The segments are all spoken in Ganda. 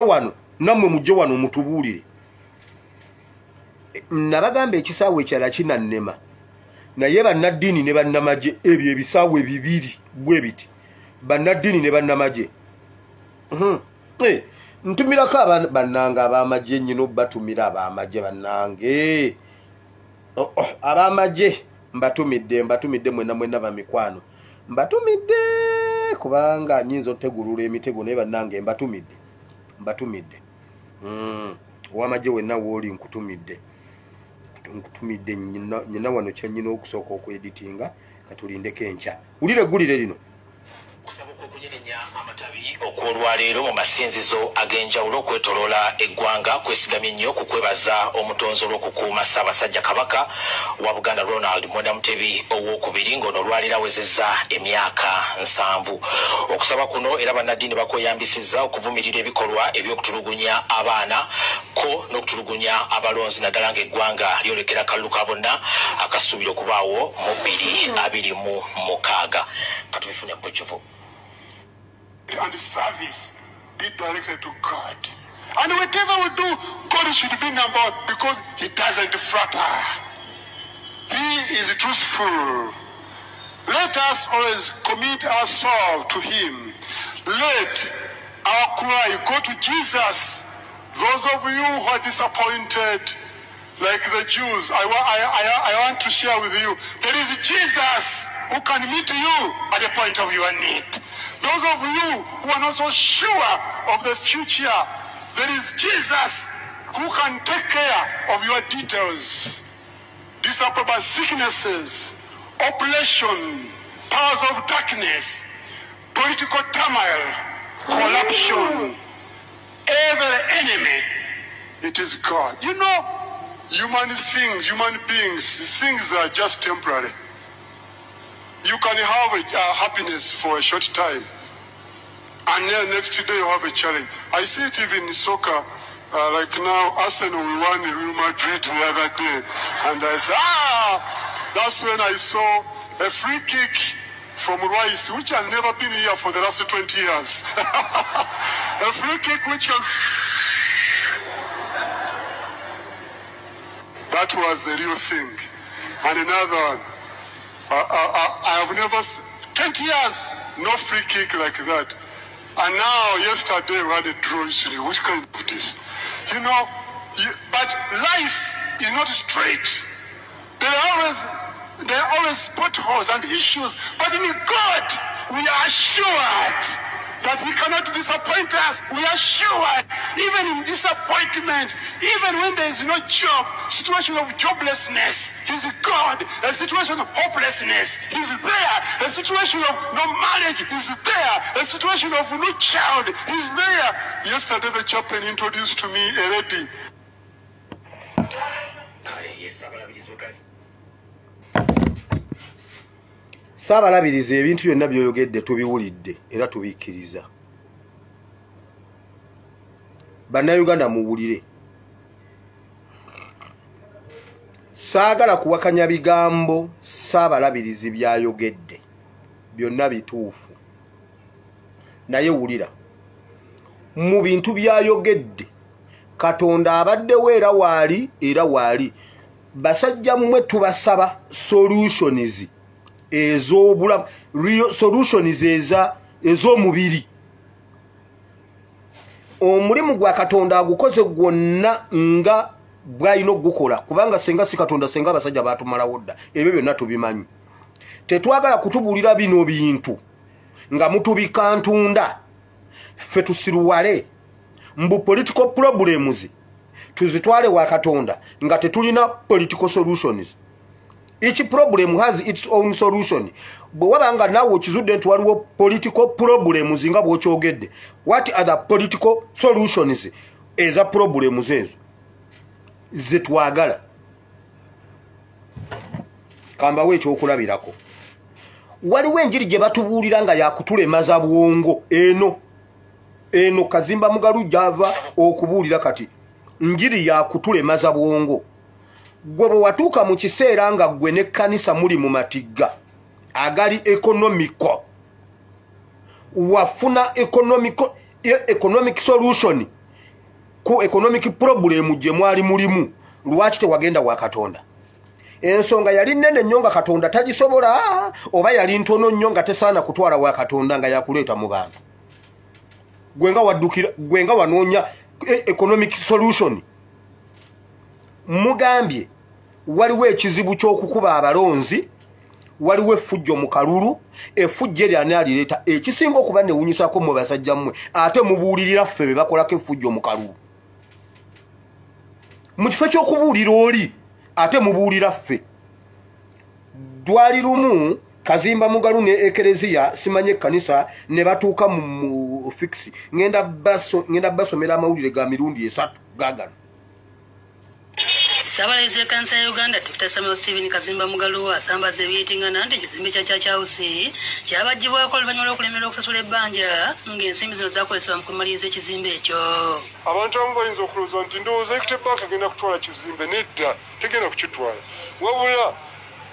Wano nammwe mujje wano mutubuulire. Nabagamba ekisaawe ekirala kinannema, naye bannaddiini ne bannamagye, ebyo ebisaawe bibiri bwe biti, bannaddiini ne bannamagye. Ntumirako bannange ab'amagye, nnyina obatumira ab'amagye bannange. Ab'amagye mbatumidde, mbatumidde mwenna mwenna bamikwano, mbatumidde kubanga nnyinza otegulula emitego, naye bannange mbatumidde, mbatumidde. Ow'amagye wenna wooli nkutumidde, nkutumidde. Nyina wano kyennyina okusooka okweditinga, katulindeko enkya. Wulire eggulire lino. Okusaba okw'okunyeenya amatabi okw'olwaleero mu masinzizo ag'enjawulo okwetoloola eggwanga kwesigamye nnyo ku kwebaza omutonzi olw'okukuuma Ssaabasajja Kabaka wa Buganda Ronald Mwenda Mutebi Owookubiri, ng'ono olwaleero awezezza emyaka 70. Okusaba kuno era bannaddiini bakweyambisizza okuvumirira ebikolwa eby'okutulugunya abaana ko n'okutulugunya abalonzi, naddala ng'eggwanga lyolekera akalulu ka bonna akasuubira okubaawo mu 2026. Katubifune mu bujjuvu. And service be directed to God. And whatever we do, God should be number one, because he doesn't flatter. He is truthful. Let us always commit ourselves to him. Let our cry go to Jesus. Those of you who are disappointed, like the Jews, I want to share with you, there is Jesus who can meet you at the point of your need. Those of you who are not so sure of the future, there is Jesus who can take care of your details. Disappointed by sicknesses, oppression, powers of darkness, political turmoil, corruption, every enemy, it is God. You know, human things, human beings, things are just temporary. You can have happiness for a short time, and then next day you have a challenge. I see it even in soccer, like now Arsenal won Real Madrid the other day, and I said, that's when I saw a free kick from Rice, which has never been here for the last 20 years. A free kick which was... That was the real thing. And another one. I have never, 20 years, no free kick like that. And now, yesterday, we had a draw. What kind of this? You know, but life is not straight. There are always potholes and issues. But in God, we are assured that he cannot disappoint us. We are sure, even in disappointment, even when there is no job, situation of joblessness, he's God. A situation of hopelessness, he's there. A situation of no marriage, he's there. A situation of no child, he's there. Yesterday, the chaplain introduced to me a lady. Saabalabirizi ebintu byonna by'oyogedde tubiwulidde era tubikkiriza. Bannayuganda muwulire. Saagala kuwakanya bigambo Saabalabirizi by'ayogedde, byonna bituufu. Naye wulira, mu bintu by'ayogedde Katonda abaddewo era waali, era waali. Basajja mmwe tubasaba solutions ez'obulamu, real solutions ez'omubiri. Omulimu gwa Katonda agukoze gwonna nga bw'alina okugukola, kubanga senga si Katonda senga abasajja baatumalawo dda. Ebyo byonna tubimanyi. Tetwagala kutubuulira bino bintu nga mutubika ntunda, ffe tusiruwale mbu political problems tuzitwale wa Katonda nga tetulina political solutions. Each problem has its own solution. Bwe waba nga naawe okizudde nti waliwo political problems nga bw'okyogedde, what are the political solutions eza problems ezo ze twagala? Kambawe ekyokulabirako. Waliwo enjiri gye batubuulira nga yakutulemaza bwongo. Eno Kazimba Mugalu gy'ava okubuulira kati njiri yakutulemaza bwongo. Gwe bwe watuuka mu kiseera nga ggwe n'ekkanisa muli mu matigga agali economical, wafuna economic solution Ku economic problem gye mwali mulimu, lwaki tewagenda wa Katonda? Ensonga yali nnene nnyo nga Katonda tagisobola, oba yali ntono nnyo nga tesaana kutwala wa Katonda nga yakuleeta mu bantu? Gwe nga waddukira, gwe nga wanoonya economic solution. Mugambye waliwo ekizibu ky'okukuba abalonzi, waliwo effujjo mu kalulu. Effujjo eryo ani alireeta? Ekisinga okuba newunyisako mmwe basajja mmwe, ate mubuulirira ffe be bakolako effujjo mu kalulu. Mu kifo ky'okubuulira oli, ate mubuulira ffe. Dwali lumu Kazimba Mugalu ne ekereziya, simanye ekkanisa, ne batuuka mu fix. Ngenda basomera amawulire ga mirundi 3 gagano. Ssaabalabizi w'ekkanisa ya Uganda, Dr Samuel Stephen Kazimba Mugalu, asambaza ebiyitiŋŋana nti ekizimbe kya Church House kyabaggyibwako oluvannyuma lw'okulemererwa okusasula ebbanja, ng'ensimbi zino zakozesebwa mu kumaliriza ekizimbe ekyo. Abantu abamu bayinza okulowooza nti ndowooza Equity Bank egenda kutwala kizimbe. Nedda, tegenda kukitwala, wabula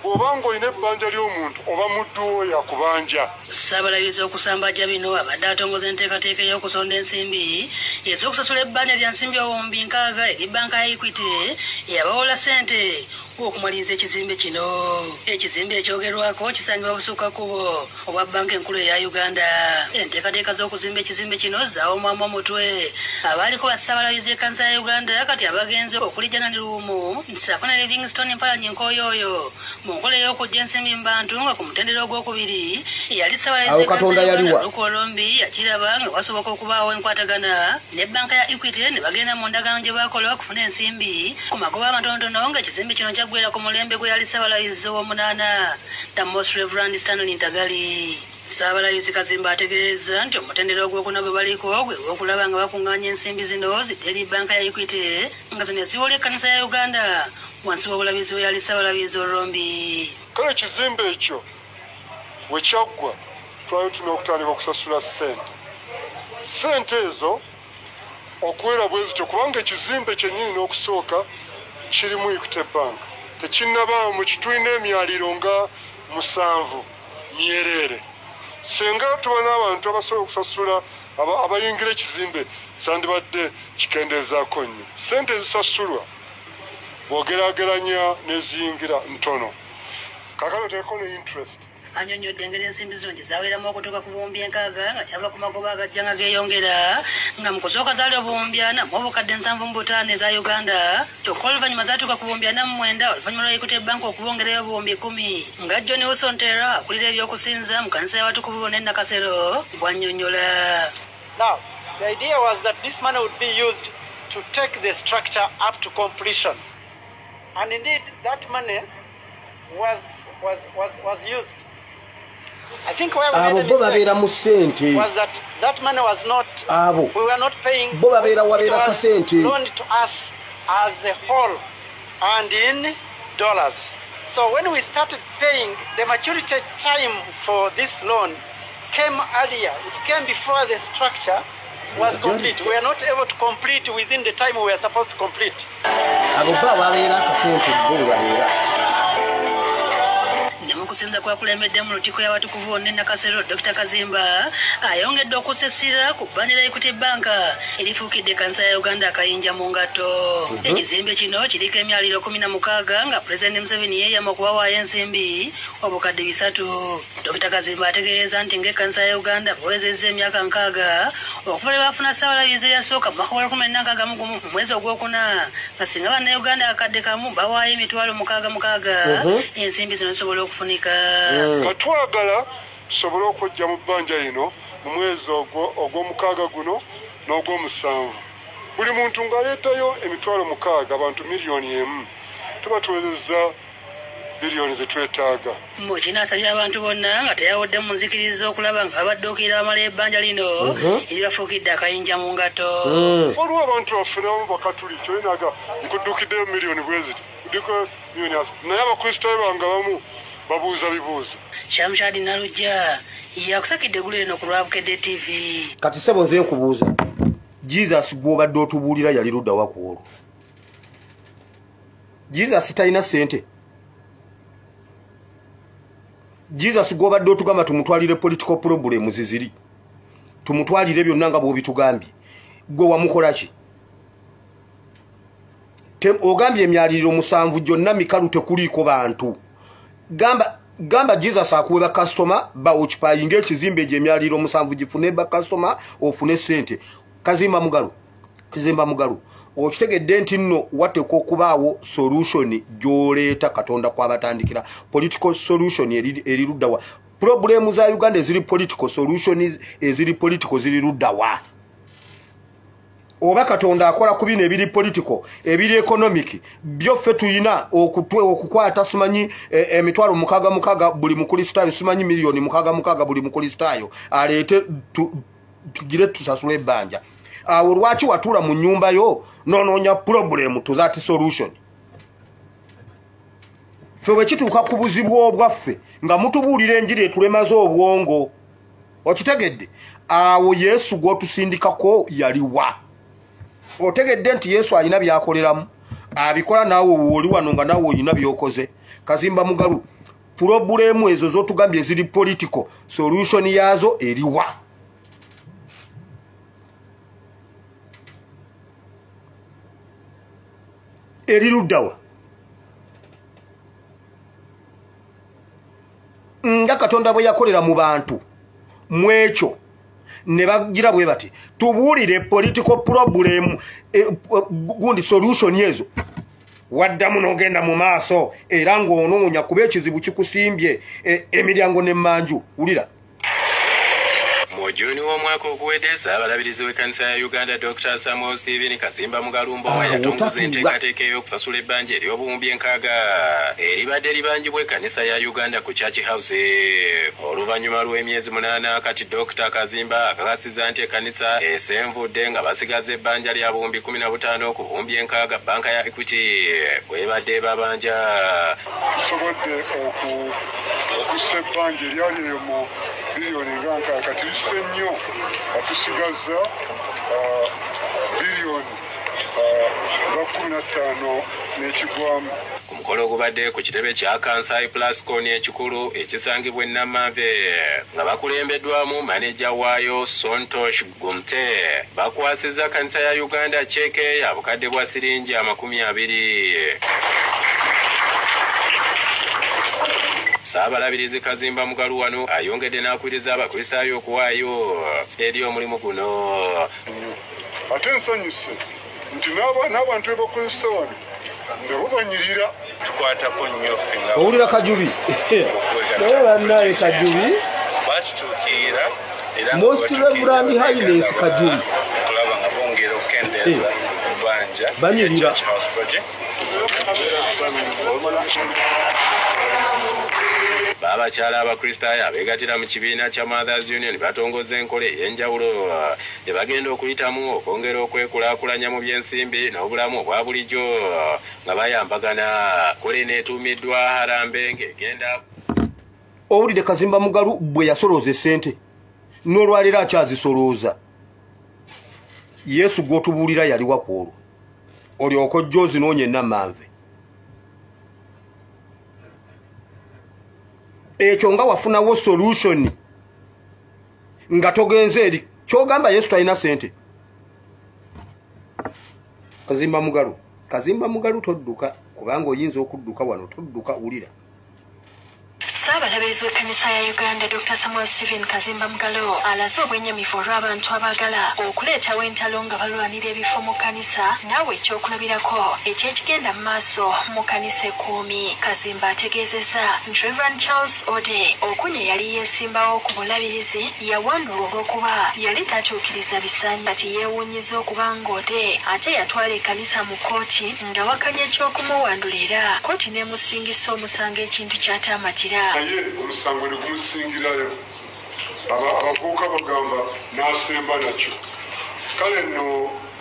bw'oba ng'olina ebbanja ly'omuntu oba muddu wo yakubanja. Ssaabalabizi okusambajja bino abadde atongoza enteekateeka ey'okusonda ensimbi ez'okusasula ebbanja lya nsimbi 60,000 eri bbanka ya Equity eyabawola ssente okumaliriza ekizimbe kino. Ekizimbe ekyogerwako kisangibwa Busukka Kkubo obwa bbanka enkulu eya Uganda. Enteekateeka z'okuzimba ekizimbe kino zaawomwamu omutwe abaaliko bassaabalabirizi ekkanisa ya Uganda kati abagenzi, okuli Janani Luwum ssaako ne Livingstone Mpalanyi Nkoyoyo, mu nkola ey'okuggya ensimbi mu bantu, nga ku mutendera ogwokubiri yali Awo Katonda yaliwa? Lukolombi yakiraba nga wasoboka okubaawo enkwatagana ne bbanka ya Equity ne bagenda mu ndagaano gye bakola okufuna ensimbi ku magoba amatonotono, nga ekizimbe kino kyaggwera ku mulembe gwe yali ssaabalabizi ow'omunaana, the Most Reverend Stanley Ntagali. Ssaabalabizi Kazimba ategeeza nti omutendera ogwokuna gwe baliko gwe gw'okulaba nga bakuŋŋaanya ensimbi zino zidde eri bbanka ya Equity, nga zino eziwola ekkanisa ya Uganda wansi w'obulabizi bwe yali ssaabalabizi Olombi. Kale ekizimbe ekyo we kyaggwa, twali tulina okutandika okusasula ssente. Ssente ezo okuwera bwe zityo, kubanga ekizimbe kyennyini n'okusooka kirimu Equity Bank, tekinnabaamu. Kitulina emyaliro nga 7 myereere. Singa tuba n'abantu abasobola okusasula abayingira ekizimbe, sandibadde kikendeezaako nnyo. Ssente ezisasulwa bw'ogeraageranya n'eziyingira ntono. Kaakati oteekeko ne interest. Annyonnyodde engeri ensimbi zino gye zaweramu okutuuka ku 60,000, nga kyava ku magoba agajja nga geeyongera, nga mu kusooka zaali 475,000 eza Uganda, kyokka oluvannyuma zaatuuka ku 49,000 oluvannyuma lwa Equity Bank okubongerayo 10,000, nga John Wilson Tera akulira ebyokusinza mu kanisa y'abatukuvu bonna e Nakasero bw'annyonnyola. Now, the idea was that this money would be used to take the structure up to completion. And indeed, that money was used. I think where we Abo made bo the mistake babeera mu ssente. was that that money was not, Abo we were not paying, bo babeera it wabeera was kasente. loaned to us as a whole and in dollars. So when we started paying, the maturity time for this loan came earlier. It came before the structure was complete. We are not able to complete within the time we were supposed to complete. Abo bo ababeera akasente bo bwe babeera. Ne mu kusinza kwakulembedde mu Lutikko y'abatukuvu bonna e Nakasero, Dr Kazimba ayongedde okussa essira ku bbanja lya Equity Bank erifuukidde ekkanisa ya Uganda akayinja mu ngatto. Ekizimbe kino kiriko emyaliro 16, nga Pulezidenti Museveni yeeyama okubawaayo ensimbi 300,000. Dr Kazimba ategeeza nti ng'ekkanisa ya Uganda bawezezza emyaka 60 okuva lwe baafuna ssaabalabizi eyasooka mu mwaka gwa 1961 mu mwezi ogwokuna, nga singa bannayuganda 1,000 bawaayo 60,000 60, ensimbi zino zisobola okufunika. Katwagala tusobole okwejja mu bbanja lino mu mwezi ogw'omukaaga guno n'ogw'omusanvu, buli muntu ng'aleetayo 60,000, abantu 1 million, tuba tuwezezza biliyoni ze twetaaga. Mu kino asabye abantu bonna nga teyawudde mu nzikiriza okulaba nga babadduukirira bamala ebbanja lino eribafuukidde akayinja mu ngato. Waliwo abantu baffe nabamu bakatuliki, olinaga nkuddukiddeyo miliyoni bwe ziti, kuddiko miliyoni naye abakristaayo bange abamu babuuza bibuuzo. Shamshadi Nalujja yakusakidde eggulu eno ku lwa Bukedde TV. Kati sebo, nze nkubuuza, Jesus gw'obadde otubuulira yali ludda wa ku olwo? Jesus talina ssente? Jesus gw'obadde otugamba tumutwalire political problems ziri, tumutwalire byonna nga bw'obitugambye, gwe wamukola ki? Ogambye emyaliriro 7 gyonna mikalu, tekuliiko bantu. Gamba Jesus akuwe bakasitoma ba occupyinga ekizimbe egyo emyaliriro 7 gifune bakasitoma, ofune sente. Kazimba Mugalu, Kazimba Mugalu, okitegedde nti nno wateekwa okubaawo solution gy'oleeta. Katonda kwabatandikira political solution eri luddawa? Problemu za Uganda eziri political, solution eziri political ziri luddawa? Oba Katonda akola ku bino ebiri political, ebiri economic byo ffe tuyina okukwata simanyi emitwalo 66 buli mukristaayo, simanyi miliyoni 66 buli mukristaayo aleete tugire tusasule ebbanja. Awo lwaki watuula mu nnyumba yo nonoonya problem to that solution? Ffe bwe kituuka ku buzibu obwaffe nga mutubuulira enjiri etulemaze obwongo, okitegedde? Awo Yesu gw'otusindikako yaliwa? Otegedde nti Yesu alina byakoleramu, abikola, naawe wooli wano nga naawe olina byokoze. Kazimba Mugalu, problemu ezo z'otugambye eziri political, solution yaazo eriwa? Eri luddawa? Nga Katonda bwe yakolera mu bantu mu ekyo ne bagira bwe bati, tubuulire political problem gundi solution ezo. Waddamu n'ogenda mu maaso era ng'onoonya, kuba ekizibu kikusimbye emiryango n'emmanju. Wulira. Mu Juni w'omwaka oguwedde, Ssaabalabirizi w'ekkanisa ya Uganda Dr. Samuel Stephen Kazimba Mugalu Mbowa yatongoza enteekateeka ey'okusasula ebbanja ery'obuwumbi 60 eribadde libanjibwa ekkanisa ya Uganda ku Church House. Oluvannyuma lw'emyezi 8 kati Dr. Kazimba akakasizza nti ekkanisa esenvudde nga basigaza ebbanja lya 15,000 ku buwumbi 60 banka ya Equity bwebadde babanja. Tusobodde okussa ebbanja eryali eyo mu biliyoni nga 60, kati lisse nnyo, atusigaza biliyoni nga 15 n'ekigwamu. Ku mukolo ogubadde ku kitebe kya Kansai Plascon ekikulu ekisangibwa e Namanve nga bakulembeddwamu maneja waayo Sontosh Gumte, bakwasizza kanisa ya Uganda ceeke ya bukadde bwa siringi 20. Ssaabalabirizi Kazimba Mugalu wano ayongedde n'akubiriza Abakristaayo okuwaayo eri omulimu guno. Ate nsanyuse nti n'abantu be bakozesa wano nabo banyirira. Tukwatako nnyo ffe nga Owulira Kajubi, naye bannaye Kajubi batutuukirira era Most Reverend Highness Kajubi. Okulaba nga bongera okukendeeza ebbanja Banyirira. Church House project. Baabakyala Abakristaayo abeegattira mu kibiina kya Mothers Union batongoza enkola ey'enjawulo gye bagenda okuyitamu okwongera okwekulaakulanya mu byensimbi n'obulamu obwa bulijjo nga bayambagana. Kola eneetuumiddwa Harambe ng'egenda Owulidde Kazimba Mugalu bwe yasolooza essente, n'olwaleero akyazisolooza. Yesu gw'otubuulira yaliwa ku olwo olyoka ojja ozinoonya ennamanve? Ekyo nga wafunawo solution nga togenze eri kyogamba Yesu talina sente. Kazimba Mugalu, Kazimba Mugalu, todduka, kubanga oyinza okudduka wano. Todduka, wulira. Ssaabalabirizi w'ekkanisa ya Uganda Dr. Samuel Stephen Kazimba Mugalu alaze obwennyamivu olw'abantu abaagala okuleetawo entalo nga balwanira ebifo mu kkanisa, naawe ekyokulabirako ekyekigenda mu maaso mu kkanisa Ekuumi. Kazimba ategeezezza nti Reverend Charles Ode Okunye yali yeesimbawo ku bulabirizi yawandulwa olw'okuba yali tatuukiriza bisaanyi. Kati yeewuunyiza okuba nga Ode ate yatwala ekkanisa mu kkooti nga wakanya eky'okumuwandula, era kkooti n'emusingisa omusango, ekintu ky'ataamatira. Naye omusango ne gumusingirayo. Abavubuka bagamba n'asemba nakyo. Kale nno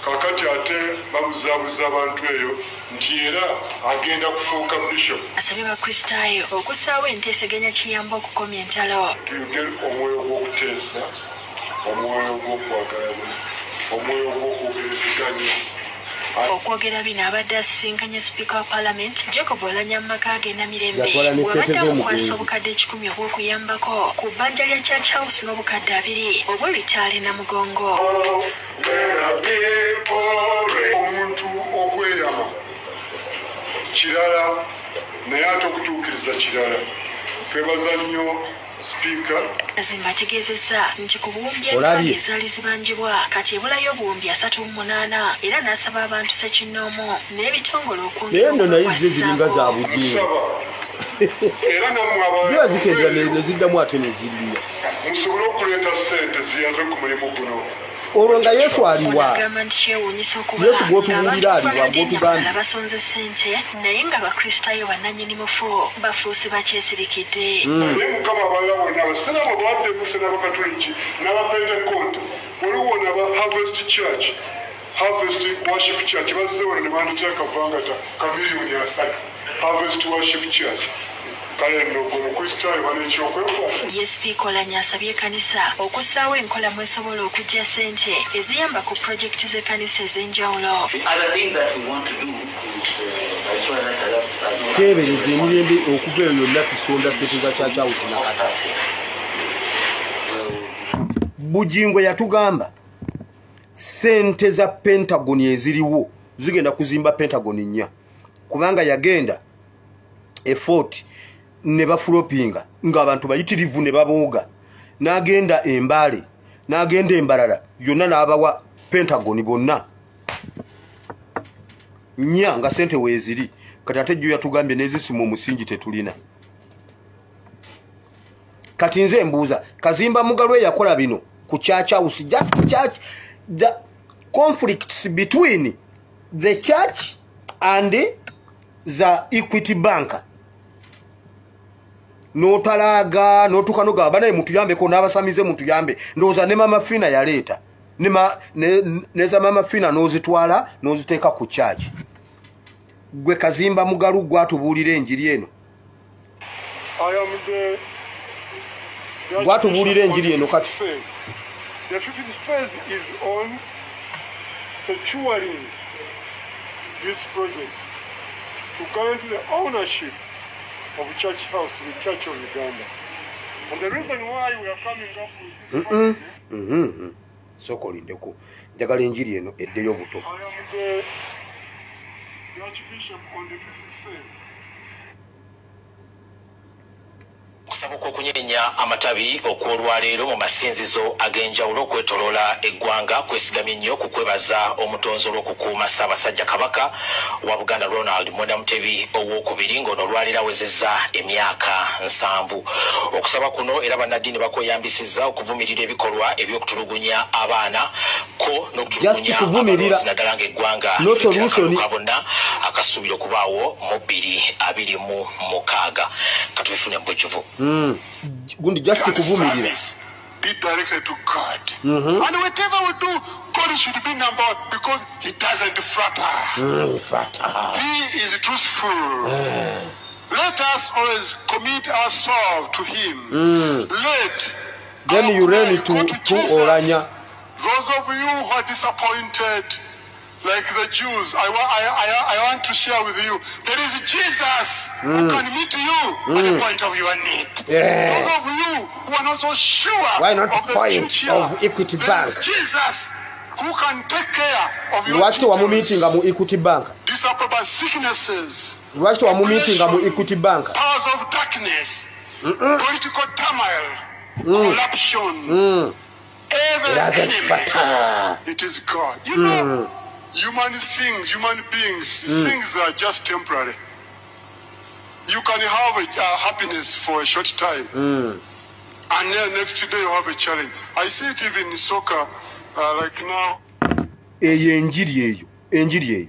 kakati ate babuzaabuza abantu eyo nti era agenda kufuuka bishop. Asabye Bakristaayo okussaawo enteeseganya kiyamba okukomya entalo. Tuyige omwoyo gw'okuteesa, omwoyo gw'okwagalana, omwoyo gw'okwogerezeganya. Okwogera bino abadde asisinkanye sipiika wa Palamenti Jacob Oulanyah mu maka ge Namirembe, Yatwala ne ssente bw'abadde amukwasa z'omugenzi. obukadde 100 obw'okuyambako ku bbanja lya Church House n'obukadde 20 obw'ebitaala Namugongo. Omuntu okweyama Kirala naye ate okutuukiriza kirala. Twebaza nnyo Sipiika. Kazimba ategeezezza nti ku buwumbi ezaali zibanjibwa kati ebulayo obuwumbi 38 era n'asaba abantu ssekinnoomu n'ebitongole Naye nno naye ze ziringa za bugingo, ziba zikendera ne ziddamu ate ne zirinnya. Musobole okuleeta ssente ziyambe ku mulimu guno. Olwo nga Yesu aliwa? Agamba nti kyewuunyisa okuba Yesu gw'otubuulira aliwa gw'otugambye? Basonze ssente naye nga Abakristaayo bannannyini mufu bafuuse bakyesirikidde. Naye Mukama abalala bonna, abasiraamu, abawadde n'Abakatuliki n'Abapentekonte, waliwo n'aba Harvest Church, Harvest Worship Church, bazze wano ne banditira kavangata ka miliyoni 3, Harvest Worship Church. Kale nno gwe Omukristaayo bana ekyokwekwa. Ye Sipiika Olanya asabye ekkanisa okussaawo enkola mwesobola okuggya ssente eziyamba ku pulojekiti z'ekkanisa ez'enjawulo. Teebereza emirembe okuva eyo yonna tusonda ssente za Church House. Nakati Bugingo yatugamba ssente za Pentagon eziriwo zigenda kuzimba Pentagon nnya, kubanga yagenda e Fort ne bafulopinga ng'abantu bayitirivu ne babooga, n'agenda Embaale, n'agenda Embalala yonna n'abawa Pentagon bonna nnya nga sente weeziri. Kati ate jjo yatugambye n'ezisima omusingi tetulina. Kati nze mbuuza Kazimba Mugalu yakola bino ku church house, just church, the conflicts between the church and the Equity Bank, n'otalaaga n'otuuka nogamba banaye mutuyambeko n'abasamize mutuyambe. Ndowooza ne Mama Fina yaleeta neza Mama Fina n'ozitwala n'oziteeka ku church. Gwe Kazimba Mugalu gwatubuulira enjiri eno, gwatubuulira enjiri eno kati. The fifth phase is on securing this project to guarantee the ownership of Church House to the Church of Uganda. And the reason why we are coming up with this strategy, Sooka olindeko, njagala enjiri eno eddeyo buto. I am the Archbishop on the fifth phase. Okusaba okw'okunyenya amatabi okw'olwaleero mu masinzizo ag'enjawulo okwetoloola eggwanga kwesigamye nnyo ku kwebaza omutonzi olw'okukuuma Ssaabasajja Kabaka wa Buganda Ronald Mwenda Mutebi Owokubiri, ng'ono olwaleero awezezza emyaka 70. Okusaba kuno era bannaddiini bakweyambisizza okuvumirira ebikolwa eby'okutulugunya abaana ko n'okutulugunya abalonzi, naddala ng'eggwanga bonna akasuubira okubaawo mu 2026. Katubifune mu bujjuvu. Gundi just kuvumirira. Be directed to God. And whatever we do, God should be number one because He doesn't flatter. Flatter. He is truthful. Let us always commit ourselves to Him. Let Then you run to Olanya. Those of you who are disappointed, like the Jews, I want to share with you, there is Jesus who can meet you at the point of your need. Those of you who are not so sure Why not of the point future, of Equity there Bank? is Jesus who can take care of your Lwaki tewamumeetinga mu Equity Bank? Disappointed by sicknesses, Lwaki tewamumeetinga mu Equity Bank? powers of darkness, political turmoil, corruption, every It doesn't enemy. matter. It is God. Human things, human beings, things are just temporary. You can have happiness for a short time, and then next day you have a challenge. I see it even in soccer, like now. Eyo enjiri, eyo enjiri eyo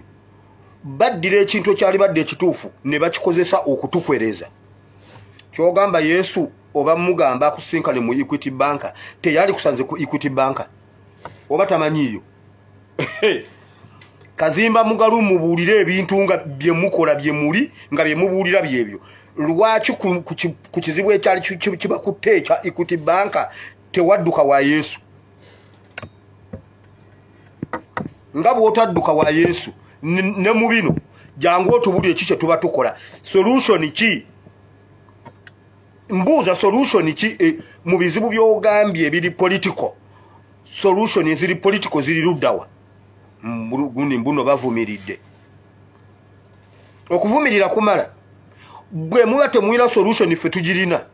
baddira ekintu ekyali badde ekituufu ne bakikozesa okutukwereza. Kyogamba Yesu oba mugamba akusinkane mu Equity Bank, teyali kusanze ku Equity Bank oba tamanyiiyo? Kazimba Mugalu, mubuulire ebintu nga bye mukola, bye muli nga bye mubuulira byebyo. Lwaki ku kizibu ekyali kibakutte ekya Equity Bank tewadduka wa Yesu? Nga bw'otadduka wa Yesu ne mu bino, jangu otubulire ki kye tuba tukola. Solution ki? Mbuuza, solution ki mu bizibu by'ogambye ebiri political? Solution eziri political ziri luddawa? Gundi mbuno bavumiridde. Okuvumirira kumala. Bwe muba temulina solution, ffe tugirina.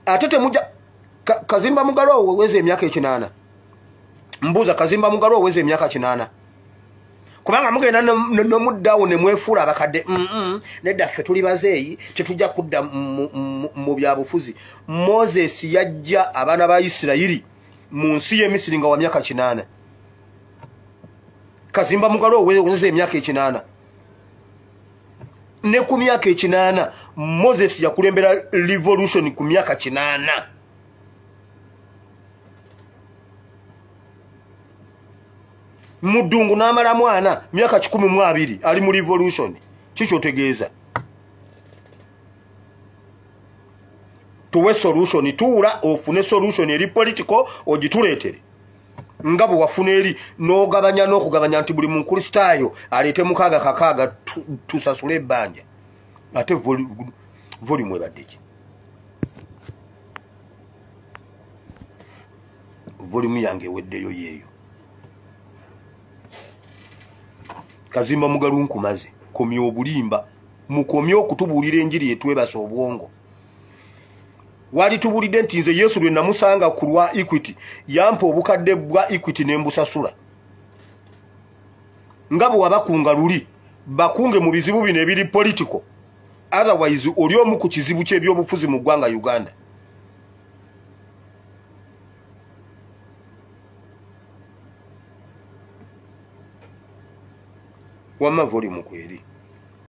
Ate temujja. Kazimba Mugalu oweza emyaka 80. Mbuuza, Kazimba Mugalu oweza emyaka 80? Kubanga mugenda nomuddawo ne mwefuula abakadde. Nedda, ffe tuli bazeeyi, tetujja kudda mu byabufuzi. Moses yajja abaana ba Isirayiri mu nsi y'e Misiri nga wa myaka 80. Kazimba Mugalu oweza emyaka 80. Ne ku myaka 80 Moses yakulembera revolution, ku myaka 80. Mu ddungu n'amala mwana myaka 120 ali mu revolution. Kikyotegeeza tuwe solution. Tuula ofune solution eri political, ogituleetere nga bwe wafuna eri n'ogabanya n'okugabanya nti buli mukristaayo aleete mukaaga kakaaga tusasule ebbanja. Ate volume ebadde ki? Volume yange eweddeyo yeeyo. Kazimba Mugalu, nkumaze. Komya obulimba, mukomye okutubuulira enjiri etwebasa obwongo. Wali tubulidde nti nze Yesu lwe namusanga ku lwa Equity yampa obukadde bwa Equity ne mbusasula. Nga bwe wabakunga luli, bakunge mu bizibu bino ebiri political, otherwise oli omu ku kizibu ky'ebyobufuzi mu ggwanga Uganda. Wamma volume kweri.